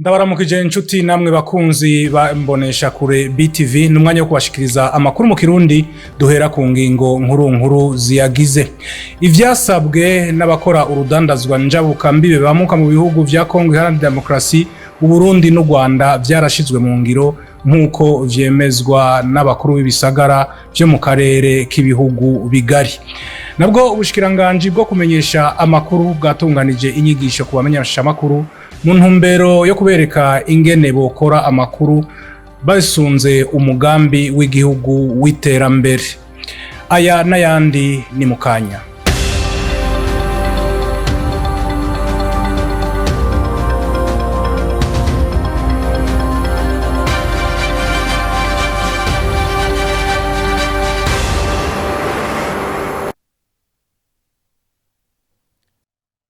Ndabaramukije inshuti namwe bakunzi ba Mbonesha Kure BTV. Ni umwanya wo kubashikiriza amakuru mu Kirundi, duhera ku ngingo nkuru nkuru ziyagize. Ivyasabwe n'abakora urudandazwa njabuka mbibe bamuka mu bihugu vya Kongo Iharanira Demokarasi, Uburundi n'u Rwanda vyarashizwe mu ngiro, nk'uko vyemezwa n'abakuru b'ibisagara vyo mu karere k'ibihugu bigari. Nabwo ubushikiranganji bwo kumenyesha amakuru bwatunganije inyigisho ku bamenyesha amakuru mu ntumbero yo kubereka ingene bokora amakuru basunze umugambi w'igihugu w'iterambere. Aya n'ayandi ni mu kanya.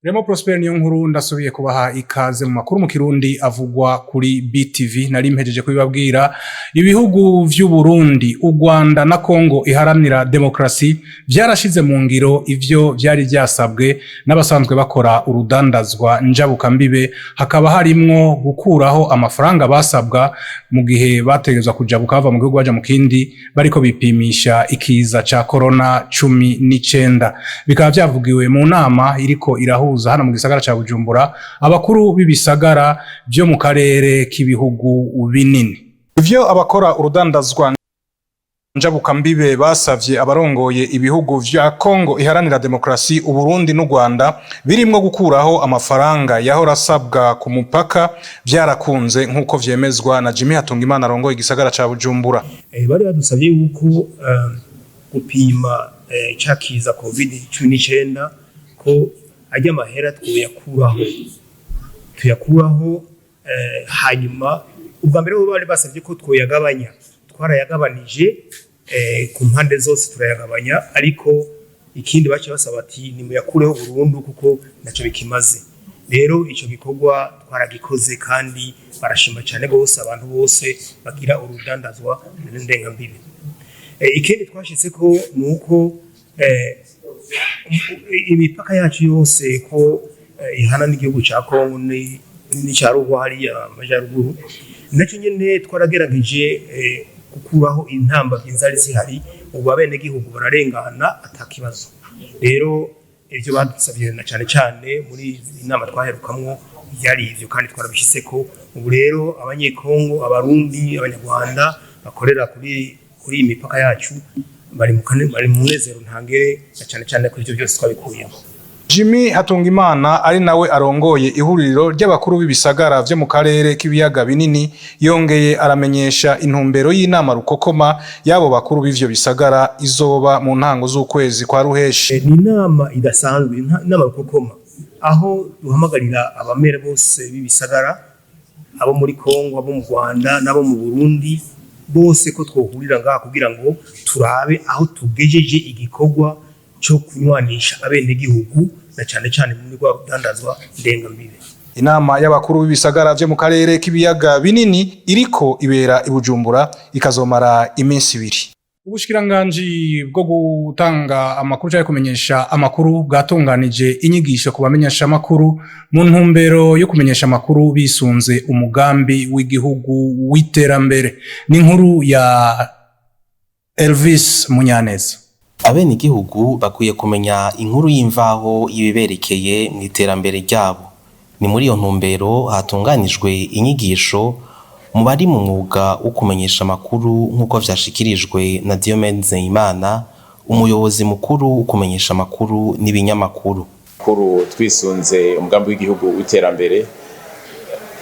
Remo Prosper niyo nkuru, ndasubiye kubaha ikaze mu makuru mu Kirundi avugwa kuri BTV. Nari mpejeje kubibabwira, ibihugu vy'u Burundi, u Rwanda na Kongo Iharanira Demokrasi vyarashize mu ngiro ivyo vyari vyasabwe n'abasanzwe bakora urudandazwa njabukambibe, hakaba harimwo gukuraho amafaranga basabwa mu gihe bategerezwa kujabuka bava mu gihugu baja mu kindi bariko bipimisha ikiza ca corona 19. Bikaba vyavugiwe mu nama iriko irahuza hano mu gisagara ca Bujumbura abakuru b'ibisagara vyo mu karere k'ibihugu binini. Ivyo abakora urudandazwa njabukambibe basavye abarongoye ibihugu vya Kongo Iharanira Demokrasi, Uburundi n'u Rwanda, birimwo gukuraho amafaranga yahora asabwa ku mupaka, vyarakunze, nk'uko vyemezwa na Jimmy Hatungimana arongoye igisagara ca Bujumbura. Bari badusabye yuko gupima ca kiza COVID-19 ko ajya amahera twoyakuraho, tuyakuraho. Hanyuma ubwa mbere bo bari basabye ko twoyagabanya, twarayagabanije ku mpande zose turayagabanya, ariko ikindi bace basaba ati nimuyakureho burundu kuko naco bikimaze. Rero ico gikorwa twaragikoze kandi barashima cyane gose abantu bose bagira urudandazwa ndengambibe. Ikindi twashitse ko ni uko imipaka yacu yose ko ihana n'igihugu ca Kongo n'ica Ruhwa hariya amajyaruguru, nacyo nyene twaragerageje gukuraho intambamyi zari zihari. Ubu abenegihugu bararengana atakibazo. Rero ivyo badusabye na cane cane muri inama twaherukamwo byari ivyo kandi twarabishitseko. Ubu rero Abanyekongo, Abarundi, Abanyarwanda bakorera kuri iyi mipaka yacu bari mu munezero ntangere, na cane cane ko ivyo byose twabikuyemo. Jimmy Hatungimana, ari nawe arongoye ihuriro ry'abakuru b'ibisagara vyo mu karere k'ibiyaga binini, yongeye aramenyesha intumbero y'inama rukokoma y'abo bakuru b'ivyo bisagara izoba mu ntango z'ukwezi kwa Ruheshi. Ni inama idasanzwe, inama rukokoma, aho duhamagarira abamere bose b'ibisagara, abo muri Kongo, abo mu Rwanda n'abo mu Burundi bose, ko twohurira ngaha kugira ngo turabe aho tugejeje igikorwa cyo kunywanisha abenegihugu, na cane cane muri rwa rudandazwa ndengambibe. Inama y'abakuru b'ibisagara vyo mu karere k'ibiyaga binini iriko ibera i Bujumbura, ikazomara iminsi 2. Ubushikiranganji bwo gutanga amakuru canke kumenyesha amakuru bwatunganije inyigisho ku bamenyesha amakuru mu ntumbero yo kumenyesha amakuru bisunze umugambi w'igihugu w'iterambere. Ni inkuru ya Elvis Munyaneza. Abenegihugu bakwiye kumenya inkuru y'imvaho y'ibiberekeye mu iterambere ryabo. Ni muri iyo ntumbero hatunganijwe inyigisho mu bari mu mwuga wo kumenyesha amakuru, nk'uko vyashikirijwe na Diomede Nzeyimana, umuyobozi mukuru wo kumenyesha amakuru n'ibinyamakuru. Kuru twisunze umugambi w'igihugu w'iterambere,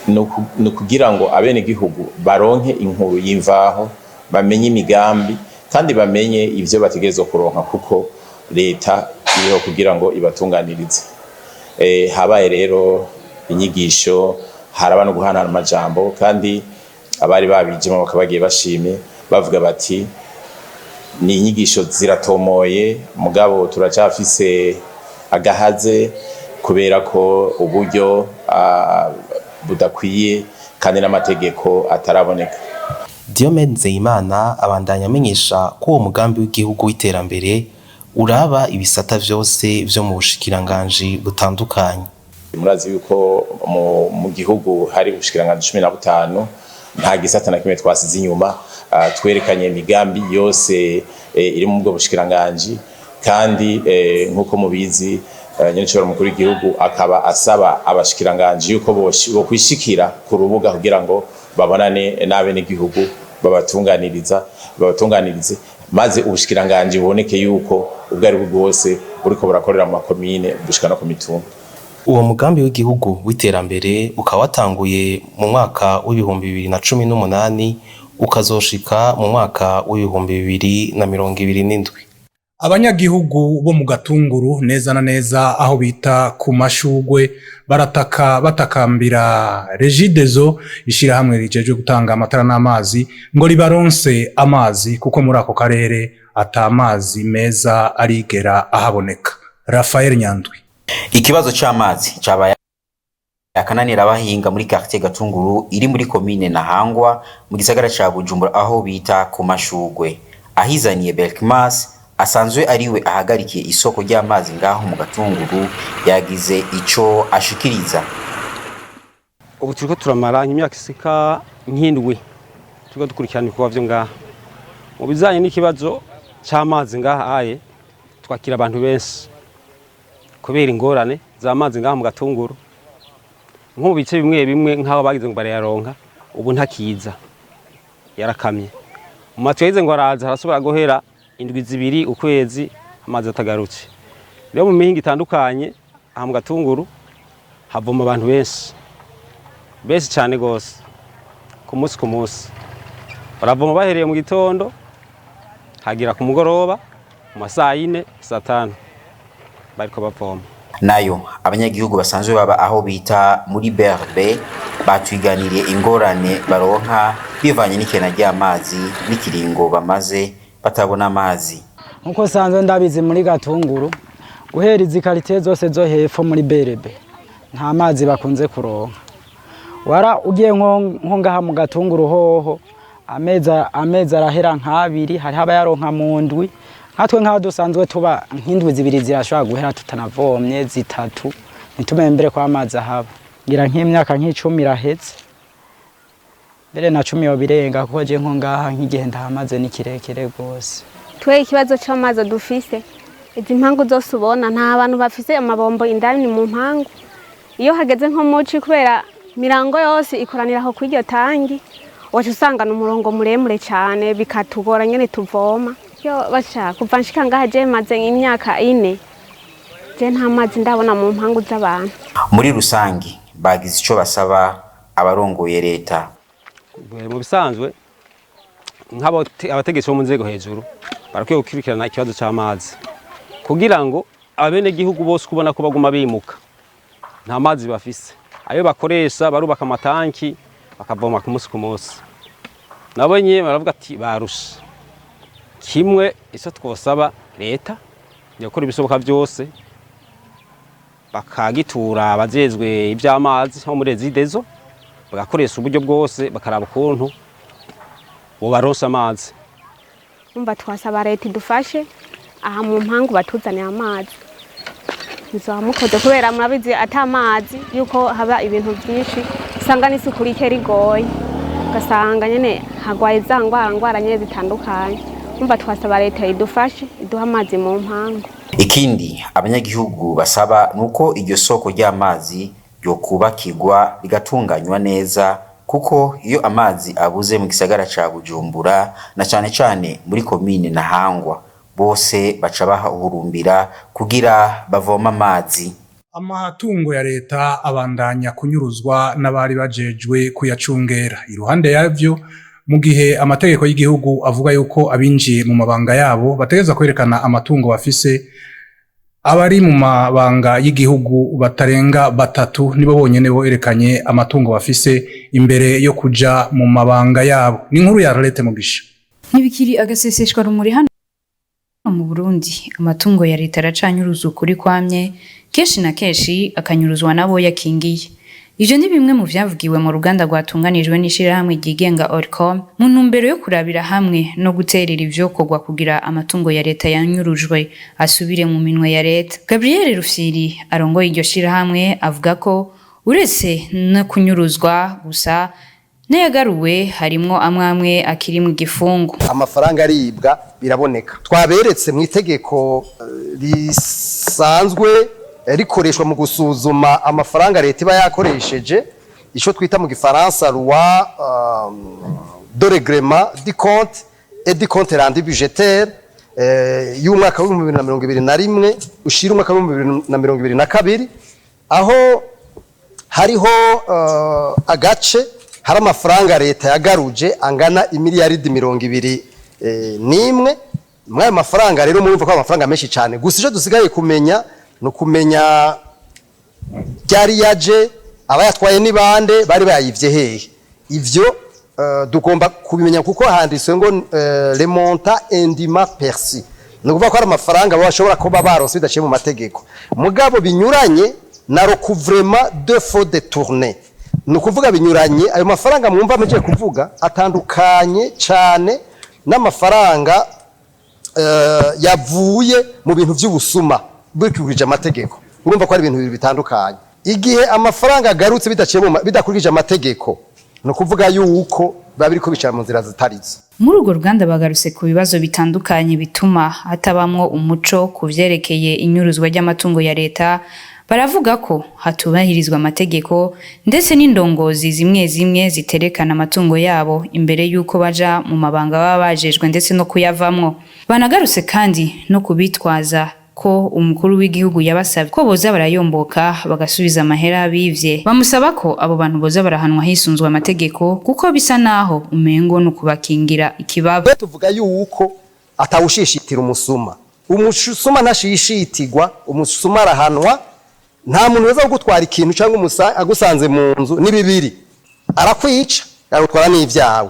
ni ukugira ngo abenegihugu baronke inkuru y'imvaho, bamenye imigambi kandi bamenye ivyo bategerezwa kuronka, kuko leta iriho kugira ngo ibatunganirize. Habaye rero inyigisho, haraba no guhanahana amajambo, kandi abari babijemo bakaba bagiye bashimye, bavuga bati ni inyigisho ziratomoye, mugabo turacafise agahaze kubera ko uburyo budakwiye kandi n'amategeko ataraboneka. Diomede Nzeyimana abandanya amenyesha ko uwo mugambi w'igihugu w'iterambere uraba ibisata vyose vyo mu bushikiranganji butandukanye. Murazi yuko mu gihugu hari ubushikiranganji 15, nta gisata na kimwe twasize inyuma. Twerekanye imigambi yose iri mu bwo bushikiranganji, kandi nk'uko mubizi, nyenicubahiro mukuru w'igihugu akaba asaba abashikiranganji yuko bokwishikira ku rubuga kugira ngo babonane n'abenegihugu, babatunganiriza, babatunganirize, maze ubushikiranganji buboneke yuko ubwo ari bwo bwose buriko burakorera mu makomine gushika no ku mitumba. Uwo mugambi w'igihugu w'iterambere ukaba watanguye mu mwaka w'2018, ukazoshika mu mwaka w'2027. Abanyagihugu bo mu Gatunguru, neza na neza aho bita ku Mashugwe, barataka batakambira Regideso, ishirahamwe rijejwe gutanga amatara n'amazi, ngo ribaronse amazi, kuko muri ako karere ata mazi meza arigera ahaboneka. Rafael Nyandwi. Ikibazo c'amazi cabaye akananira abahinga muri quartier Gatunguru iri muri komine Ntahangwa mu gisagara ca Bujumbura, aho bita ku Mashugwe. Ahizaniye Berkmas asanzwe ariwe ahagarikiye isoko ry'amazi ngaho mu Gatunguru yagize ico ashikiriza. Ubu turiko turamara nk'imyaka isika nk'indwi turiko dukurikirana ibikorwa vyo ngaha mu bijanye n'ikibazo c'amazi. Ngaha aye twakira abantu benshi kubera ingorane z'amazi ngaha mu Gatunguru. Nko mu bice bimwe bimwe, nk'aho bagize ngo barayaronka, ubu ntakiza, yarakamye. Mu matwi yagize ngo araza, harasubira guhera indwi 2, ukwezi, amazi atagarutse. Rero mu mihingo itandukanye aha mu Gatunguru havoma abantu benshi, benshi cyane gose. Ku munsi ku munsi baravoma, bahereye mu gitondo hagira ku mugoroba mu masaha 4, saa 5 bariko bavoma. Nayo abanyagihugu basanzwe baba aho bita muri BRB batwiganiriye ingorane baronka bivanye n'ikena ry'amazi n'ikiringo bamaze batabona amazi. Nkuko sanzwe ndabizi, muri Gatunguru, guhera izi quartier zose zo hepfo muri BRB, nta mazi bakunze kuronka. Wara ugiye nko ngaha mu Gatunguru hoho, amezi arahera nk'abiri, hariho abayaronka mu ndwi. Nkatwe nk'aho dusanzwe tuba, nk'indwi 2 zirashobora guhera tutanavomye, 3, ntitumenye mbere ko amazi ahaba. Ngira nk'imyaka nk'10 iraheze, mbere na 10 yobirenga, kuko je nko ngaha nk'igihe ndahamaze ni kirekire rwose. Twe ikibazo c'amazi dufise, izi mpangu zose ubona, nta bantu bafise amabombo indani mu mpangu. Iyo hageze nko muci, kubera mirango yose ikoranira aho kw'iryo tangi, waca usanga ni umurongo muremure cyane, bikatugora nyene tuvoma. Yo basha kuva nshika ngaha, je maze imyaka 4, je nta mazi ndabona mu mpangu z'abantu. Muri rusangi bagize ico basaba abarongoye leta. Mu bisanzwe, nk'abategetsi bo mu nzego hejuru barakwiye gukurikirana ikibazo c'amazi, kugira ngo abenegihugu bose kubona ko baguma bimuka nta mazi bafise, ayo bakoresha barubaka amatanki bakavoma ku munsi ku munsi. Nabo nyene baravuga ati barushe. Kimwe ico twosaba leta, gukora ibishoboka byose bakagitura abajejwe ivy'amazi nko muri Regideso, bagakoresha uburyo bwose bakaraba ukuntu bobaronsa amazi. Umva, twasaba leta idufashe aha mu mpangu batuzaniye amazi, muzoba mukoze, kubera murabizi ata amazi yuko haba ibintu byinshi, usanga n'isuku rike rigoye, ugasanga nyene hagwaye za ngwara nyene zitandukanye. Umva, twasaba leta idufashe iduhe amazi mu mpangu. Ikindi abanyagihugu basaba nuko iryo soko ry'amazi ryokubakirwa rigatunganywa neza, kuko iyo amazi abuze mu gisagara ca Bujumbura na cane cane muri komine Ntahangwa, bose baca bahurumbira kugira bavome amazi. Amatungo ya leta abandanya kunyuruzwa n'abari bajejwe kuyacungera. Iruhande yavyo, mu gihe amategeko y'igihugu avuga yuko abinjiye mu mabanga yabo bategerezwa kwerekana amatungo bafise, abari mu mabanga y'igihugu batarenga batatu nibo bonyene berekanye amatungo bafise imbere yo kuja mu mabanga yabo. Ni inkuru ya Arlette Mugisha. Ntibikiri agaseseshwa rumuri hano mu Burundi, amatungo ya leta aracanyuruza ukuri kwamye, kenshi na kenshi akanyuruzwa n'abo yakingiye. Ivyo ni bimwe mu vyavugiwe mu ruganda rwatunganijwe n'ishirahamwe ryigenga Orcom mu ntumbero yo kurabira hamwe no guterera ivyokorwa kugira amatungo ya leta yanyurujwe asubire mu minwe ya leta. Gabriel Rufyiri arongoye iryo shirahamwe avuga ko uretse no kunyuruzwa gusa, n'ayagaruwe harimwo amwe amwe akiri mu gifungu. Amafaranga aribwa biraboneka. Twaberetse mu itegeko risanzwe rikoreshwa mu gusuzuma amafaranga leta iba yakoresheje, icyo twita mu gifaransa loi de règlement du compte et du compte rendu budgétaire y'umwaka w'2021 ushira umwaka w'2022, aho hariho agace hari amafaranga leta yagaruje angana imiliyaridi 21. Muri ayo mafaranga rero murumva ko ari amafaranga menshi cyane. Gusa icyo dusigaye kumenya ni ukumenya ryari yaje, abayatwaye ni bande, bari bayivye hehe. Ivyo tugomba kubimenya kuko handitswe ngo les montants indûment perçus, ni ukuvuga ko ari amafaranga bashobora kuba baronse bidaciye mu mategeko, mugabo binyuranye na recouvrement de fonds détournés. Ni ukuvuga binyuranye, ayo mafaranga mwumva mugiye kuvuga atandukanye cyane n'amafaranga yavuye mu bintu by'ubusuma bikurikije amategeko. Urumva ko ari ibintu bibiri bitandukanye. Igihe amafaranga agarutse bidaciye bidakurikije amategeko, ni ukuvuga yuko biba biriko bicara mu nzira zitarizo. Muri urwo ruganda bagarutse ku bibazo bitandukanye bituma hatabamwo umuco ku vyerekeye inyuruzwa ry'amatungo ya leta. Baravuga ko hatubahirizwa amategeko, ndetse n'indongozi zimwe zimwe ziterekana amatungo yabo imbere y'uko baja mu mabanga baba bajejwe, ndetse no kuyavamwo. Banagarutse kandi no kubitwaza ko umukuru w'igihugu yabasabye ko boza barayomboka bagasubiza amahera bivye. Bamusaba ko abo bantu boza barahanwa hisunzwe amategeko, kuko bisa naho umengo ni ukubakingira ikibaba. Tuvuga yuko atawushishitira umusuma. Umusuma ntashishitirwa, umusuma arahanwa. Nta muntu weza kugutwara ikintu cyangwa agusanze mu nzu ni bibiri: arakwica, aragutwara n'ibyawe.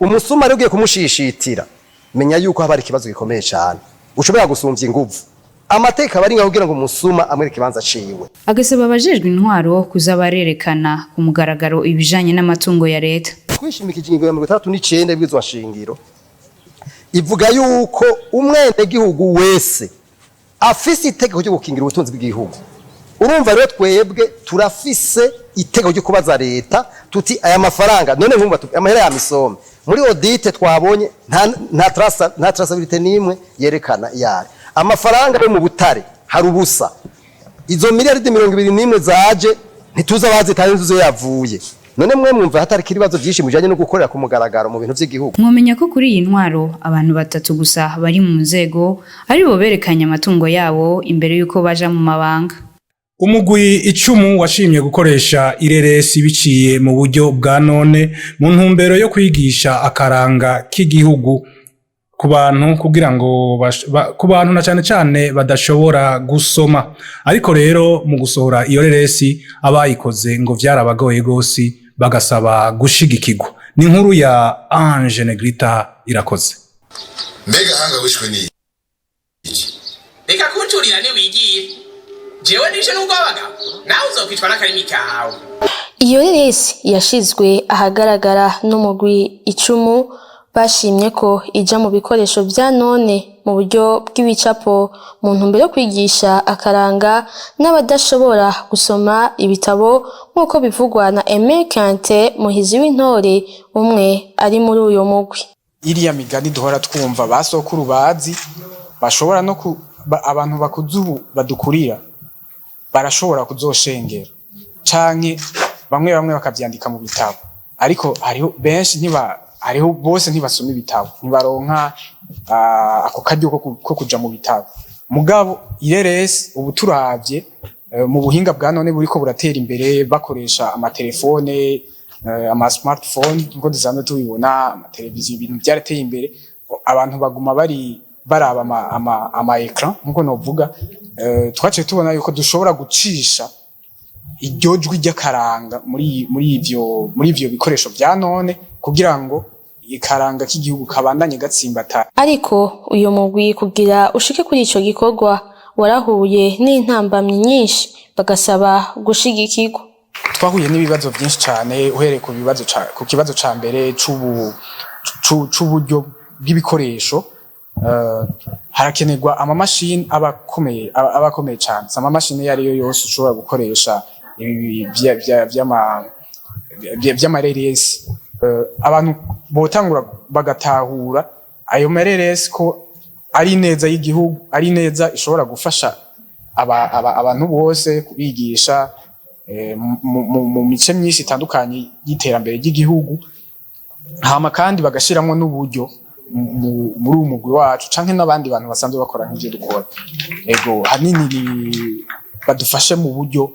Umusuma rero ugiye kumushishitira, menya yuko haba hari ikibazo gikomeye cyane, ushobora gusumvya inguvu. Amateka aba ari ngaho kugira ngo umusuma amwereke ikibanza ciwe. Agasaba abajejwe intwaro kuza barerekana ku mugaragaro ibijanye n'amatungo ya leta. Twishimikije ingingo ya 69 y'ibwirizwa shingiro, ivuga yuko umwenegihugu wese afise itegeko ryo gukingira ubutunzi bw'igihugu. Urumva rero twebwe turafise itegeko ryo kubaza leta tuti aya mafaranga none nkumva amahera ya misome muri audit twabonye nta trace, nta traçabilité nimwe yerekana iyari amafaranga yo mu butare. Hari ubusa. Izo miliyaridi 21 zaje ntituzi abazitaye, ntuzi iyo yavuye. None mwe mwumva hatari ibibazo byinshi mujanye no gukorera ku mugaragaro mu bintu vy'igihugu? Mwomenya ko kuri iyi ntwaro abantu batatu gusa bari mu nzego aribo berekanye amatungo yabo imbere y'uko baja mu mabanga. Umugwi icumu washimye gukoresha ireresi biciye mu buryo bwa none mu ntumbero yo kwigisha akaranga k'igihugu ku bantu, kugira ngo ku bantu na cane cane badashobora gusoma. Ariko rero mu gusohora iyo reresi, abayikoze ngo vyarabagoye gose, bagasaba gushigikirwa. Ni inkuru ya Ange Negrita Irakoze. Mbega hanga wishwe ni iki? Reka kuncurira, niwigire. Jewe nishe n'ubwo w'abagabo, nawe uzokwicwa n'akarimi kawe. Iyo reresi yashizwe ahagaragara n'umugwi icumu, bashimye ko ija mu bikoresho vya none mu buryo bw'ibicapo mu ntumbero yo kwigisha akaranga n'abadashobora gusoma ibitabo, nk'uko bivugwa na Aimé Kante Muhizi w'Intore, umwe ari muri uyo mugwi. Iriya migani duhora twumva ba sokuru bazi, bashobora no ku, abantu bakuze ubu badukurira barashobora kuzoshengera canke bamwe bamwe bakavyandika mu bitabo, ariko hariho benshi ntiba hariho bose ntibasoma ibitabo, ntibaronka ako karyo ko kuja mu bitabo. Mugabo ireresi ubu turavye mu buhinga bwa none buriko buratera imbere, bakoresha amatelefone, ama smartphone nkuko dusanzwe tubibona, amateleviziyo, ibintu vyarateye imbere. Abantu baguma bari baraba ama écran nkuko novuga. Twaciye tubona yuko dushobora gucisha iryo jwi ry'akaranga muri ivyo bikoresho vya none kugira ngo ikaranga k'igihugu kabandanye gatsimbatara. Ariko uyu mugwi kugira ushike kuri ico gikorwa warahuye n'intambamyi nyinshi, bagasaba gushigikirwa. Twahuye n'ibibazo byinshi cyane, uhereye ku kibazo ca mbere c'uburyo bw'ibikoresho. Harakenerwa amamashini aba akomeye cyane. Si amamashini iyo ariyo yose ushobora gukoresha ibi vy'amareresi. Abantu botangura bagatahura ayo mareresi ko ari neza y'igihugu, ari neza ishobora gufasha abantu bose, kubigisha mu mice myinshi itandukanye y'iterambere ry'igihugu. Hama kandi bagashiramwo n'uburyo muri uwo mugwi wacu canke n'abandi bantu basanzwe bakora nk'ivyo dukora. Ego, hanini ni badufashe mu buryo,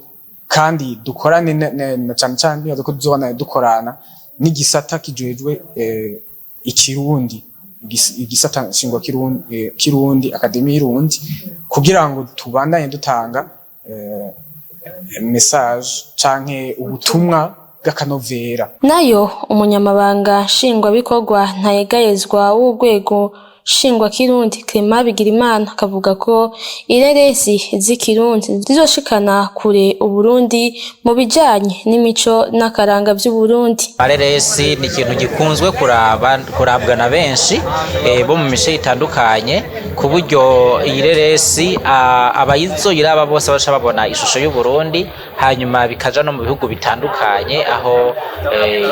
kandi dukorane na cane cane nibaza ko tuzobana dukorana n'igisata kijejwe ikirundi, igisata nshingwa kirundi, kirundi Académie y'Irundi, kugira ngo tubandanye dutanga message canke ubutumwa bw'akanovera. Nayo umunyamabanga nshingwabikorwa ntayegayezwa w'urwego nshingwakirundi, Clement Bigirimana, akavuga ko ireresi z'ikirundi zizoshikana kure Uburundi mu bijanye n'imico n'akaranga vy'Uburundi. Amareresi ni ikintu gikunzwe kurabwa na benshi bo mu mice itandukanye, ku buryo iyi reresi abayizoyiraba bose baca babona ishusho y'Uburundi, hanyuma bikaja no mu bihugu bitandukanye aho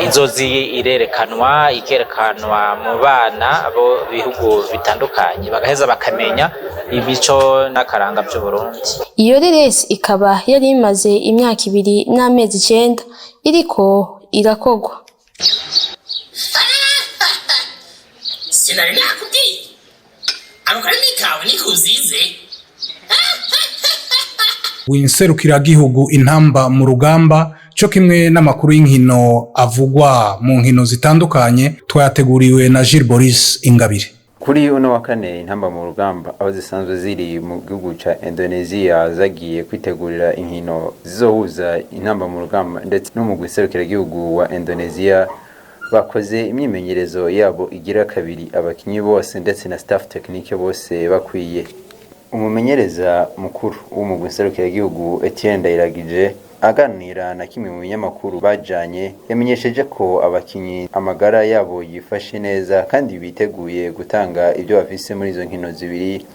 izozi irerekanwa, ikerekanwa mu bana bo bihugu bitandukanye, bagaheza bakamenya imico n'akaranga vy'Uburundi. Iyo reresi ikaba yari imaze imyaka 2 n'amezi 9 iriko irakorwa. Sinari nakubwiye, ako karimi kawe nikuzize. W'inserukiragihugu Intamba mu Rugamba, cyo kimwe n'amakuru y'inkino avugwa mu nkino zitandukanye, twayateguriwe na Gilles Boris Ingabire. Kuri uno wa kane, Intamba mu Rugamba aho zisanzwe ziri mu gihugu ca Indonesia zagiye kwitegurira inkino zizohuza Intamba mu Rugamba ndetse n'umugwi serukiragihugu wa Indonesia. Bakoze imyimenyerezo yabo igira kabiri, abakinyi bose ndetse na staff technique bose bakwiye. Umumenyereza mukuru w'umugwi serukiragihugu, Etienne Ndayiragije, aganira na kimwe mu binyamakuru bajanye, yamenyesheje ko abakinyi amagara yabo yifashe neza kandi biteguye gutanga ibyo bafise muri izo nkino zibiri,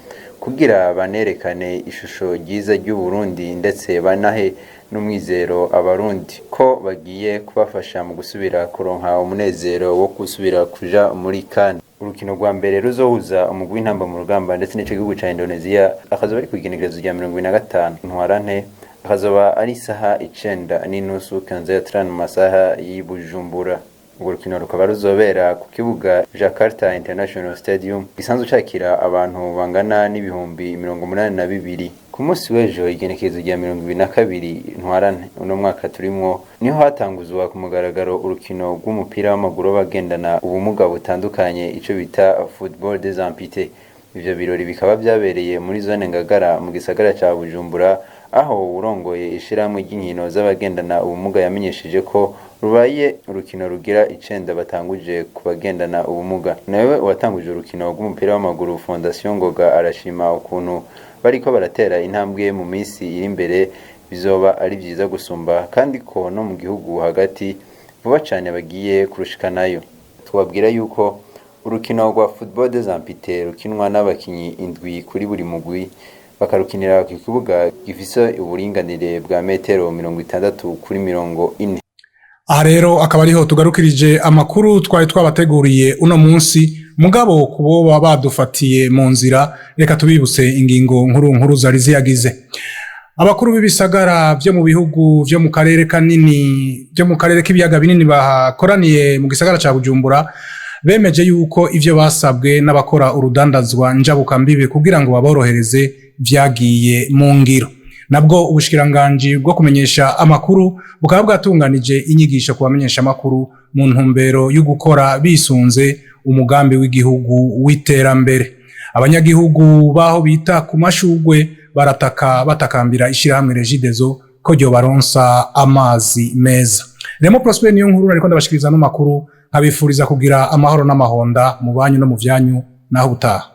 kugira banerekane ishusho ryiza ry'u Burundi ndetse banahe n'umwizero Abarundi ko bagiye kubafasha mu gusubira kuronka umunezero wo gusubira kuja muri CAN. Urukino rwa mbere ruzohuza umugwi w'Intamba mu Rugamba ndetse n'ico gihugu ca Indonesia akazoba ari kw'igenekerezo rya 25 Ntwarante, akazoba ari isaha 9:30, 15h30 mu masaha y'i Bujumbura. Urwo rukino rukaba ruzobera ku kibuga Jakarta International Stadium gisanzwe cakira abantu bangana n'82,000. Ku munsi w'ejo, igenekerezo rya 22 Ntwarante uno mwaka turimwo, niho hatanguzwa ku mugaragaro urukino rw'umupira w'amaguru w'abagendana ubumuga butandukanye, ico bita football des amputés. Ivyo birori bikaba vyabereye muri zone Ngagara mu gisagara ca Bujumbura, aho uwurongoye ishirahamwe ry'inkino z'abagendana ubumuga yamenyesheje ko rubaye urukino rugira icenda batanguje ku bagendana ubumuga. Nawe uwatanguje urukino rw'umupira w'amaguru, Fondation Ngoga, arashima ukuntu bariko baratera intambwe, mu minsi iri imbere bizoba ari vyiza gusumba, kandi ko no mu gihugu hagati vuba cane bagiye kurushikanayo. Twababwira yuko urukino rwa football des amputés rukinwa n'abakinyi indwi kuri buri mugwi, bakarukinira ku kibuga gifise uburinganire bwa metero 60 kuri 40. Aha rero akaba ariho tugarukirije amakuru twari twabateguriye uno munsi. Mugabo kuboba badufatiye mu nzira, reka tubibutse ingingo nkuru nkuru zari ziyagize. Abakuru b'ibisagara vyo mu bihugu vyo mu karere kanini, vyo mu karere k'ibiyaga binini, bakoraniye mu gisagara ca Bujumbura, bemeje yuko ivyo basabwe n'abakora urudandazwa njabukambibe kugira ngo baborohereze vyagiye mu ngiro. Nabwo ubushikiranganji bwo kumenyesha amakuru bukaba bwatunganije inyigisho ku bamenyesha amakuru mu ntumbero yo gukora bisunze umugambi w'igihugu w'iterambere. Abanyagihugu baho bita ku Mashugwe barataka batakambira ishirahamwe Regideso ko ryobaronsa amazi meza. Remo Prosper niyo nkuru ariko ndabashikiriza no makuru, nkabifuriza kugira amahoro n'amahonda mu banyu no mu vyanyu. Naho ubutaha.